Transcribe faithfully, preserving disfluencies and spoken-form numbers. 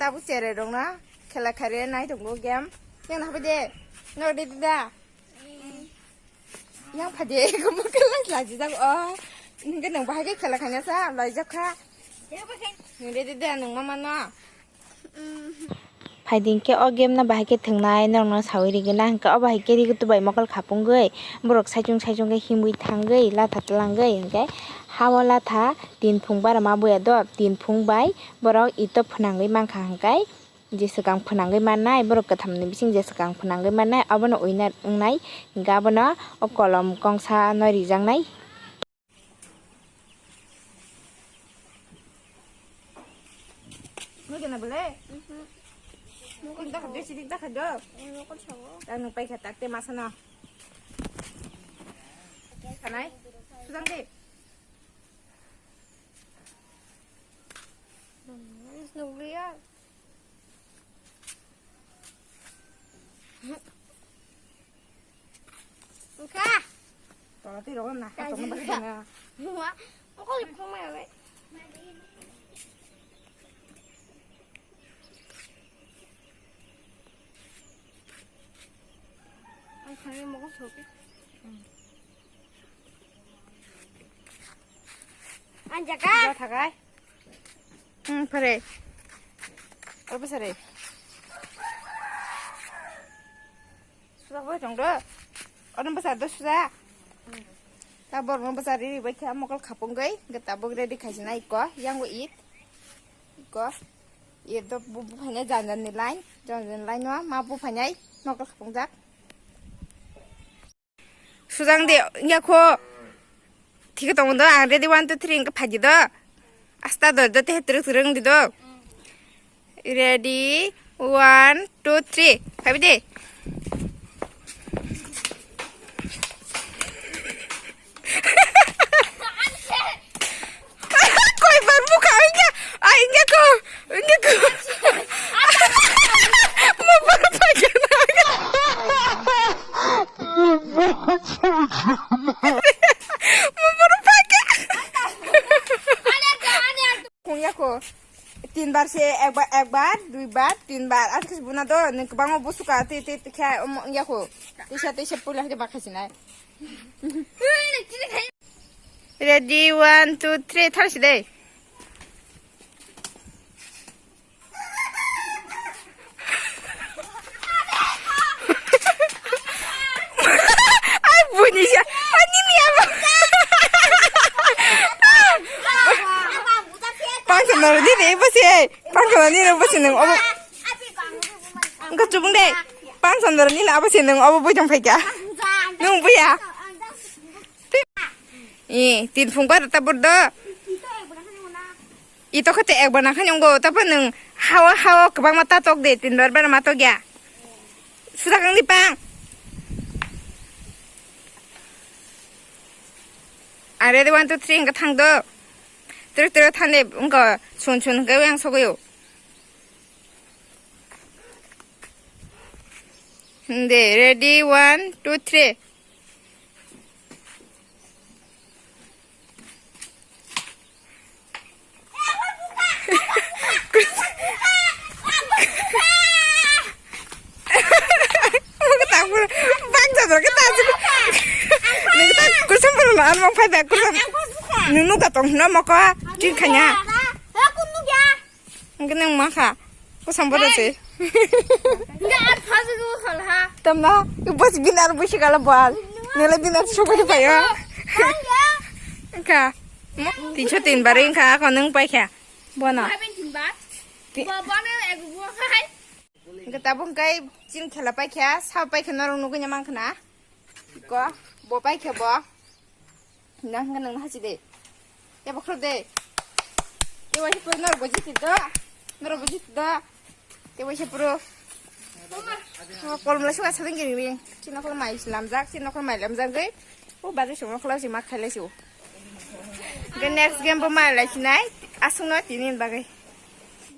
Tabuk cherai rok no khela khaire nai tongo game. Yang na habai de. No ready da? Yang phai de, ko mo kela lajijak o. Nungke nang bahai ke khela khaina sa, laijak kha. Nung ready da, nung mama no. Phaidi hinkhe o game no bahai khe thwngnai norokno sawi rigwna hinkhe obo hai khe rigo tubai mokol khapungwi borok saichung saichung khe himwi thangwi latha twlangwi hinkhe ha o latha tin phung barama buya do tin phung bai borok ito phwnangwi mankha hinkhe je swkang phwnangwi mannai borok kwtham ni bising je swkang phwnangwi mannai obono winner wngnai hinkhe abono o kolom kongsa no rijaknai. Nugina bole? Nugina. Nugina. Nugina. Nugina. Ang nung paikha takte masana. Sanai. Sujang de. Nugina. Wngkha. Tola twi rogo na, kaisa tongma wngkha. Baksa na. Mokol ni phung mai bai. Ang thani mokol sopi. Ang jaga. Jaga thagai. Hmm, pare. Apa sare? Suda bai tong do. Ono bwsa do suda. Ta borno bwsa ri ri bai kha mokol khapung gai. Gata bog ready khaisina iko. Yang go it. Iko. It do bu bu phanya jan jan ni line. Jan jan line no ma bu phanya mokol khapung jak. Sujang de, ya kho. Thik tong do, ang ready, one, two, three, engka phaji do. Asta do, do te truk truk di do. Ready, one, two, three. Phabi de. Koi bar bukha, ingya, ah, ingya ko, ingya ko. Mo bar pakai na. Mo bar pakai. Kung ya ko. Tin bar se ekbar, ekbar, dui bar, tin bar. Ar kis buna do, ning kebang mo busuka, ti, ti, ti, kya, um, ya ko. Tisa, tisa, pula, hade bakha sinai. Ready, one, two, three, thar si dei. Ai, bunyi siya. Ai, nini apa? Pangsa noro nini, apa sih? Pangsa noro nini, apa sih, neng, apa? Engkau cubung deh. Pangsa noro nini, apa sih, neng, apa, bujang phaikha? Nung buya. Eh, tin phung bar ta bur do. Ito khate ekbar na khani ongo, tapo nung hawa hawa kwbangma ta tok de, tin bar bar ma tok ya. Suda kang di pang. Are de one, two, three, engka thang do. Tere tere thang de, engka sun sun engka yang sogoyo. De, ready, one, two, three. Nung nuka tong hino moko, tin khanya. Hingke nang makha. Kusam bodo se. Tamna, bos binar busi kala bal. Nela binar sobai payo. Engka. Tinso tin bari engka, ako nung paikha. Bono. Ti- Hingke tabuk kai chin khela paikha, sa paikha norok nugui mangkhana. Ko, bo paikha bo. Nang hwnka nang hasi de. Tebo khro de. Tebo se puro norok bo jiti do. Norok bo jiti do. Tebo se puro. Kolom lai suka sading gini ring. Chino kolom mai lamjak, chino kolom mai lamjak de. O bazar song kolom si mak khailai si o. Ke next game bo mai lai sinai. Asung no tini bagwi.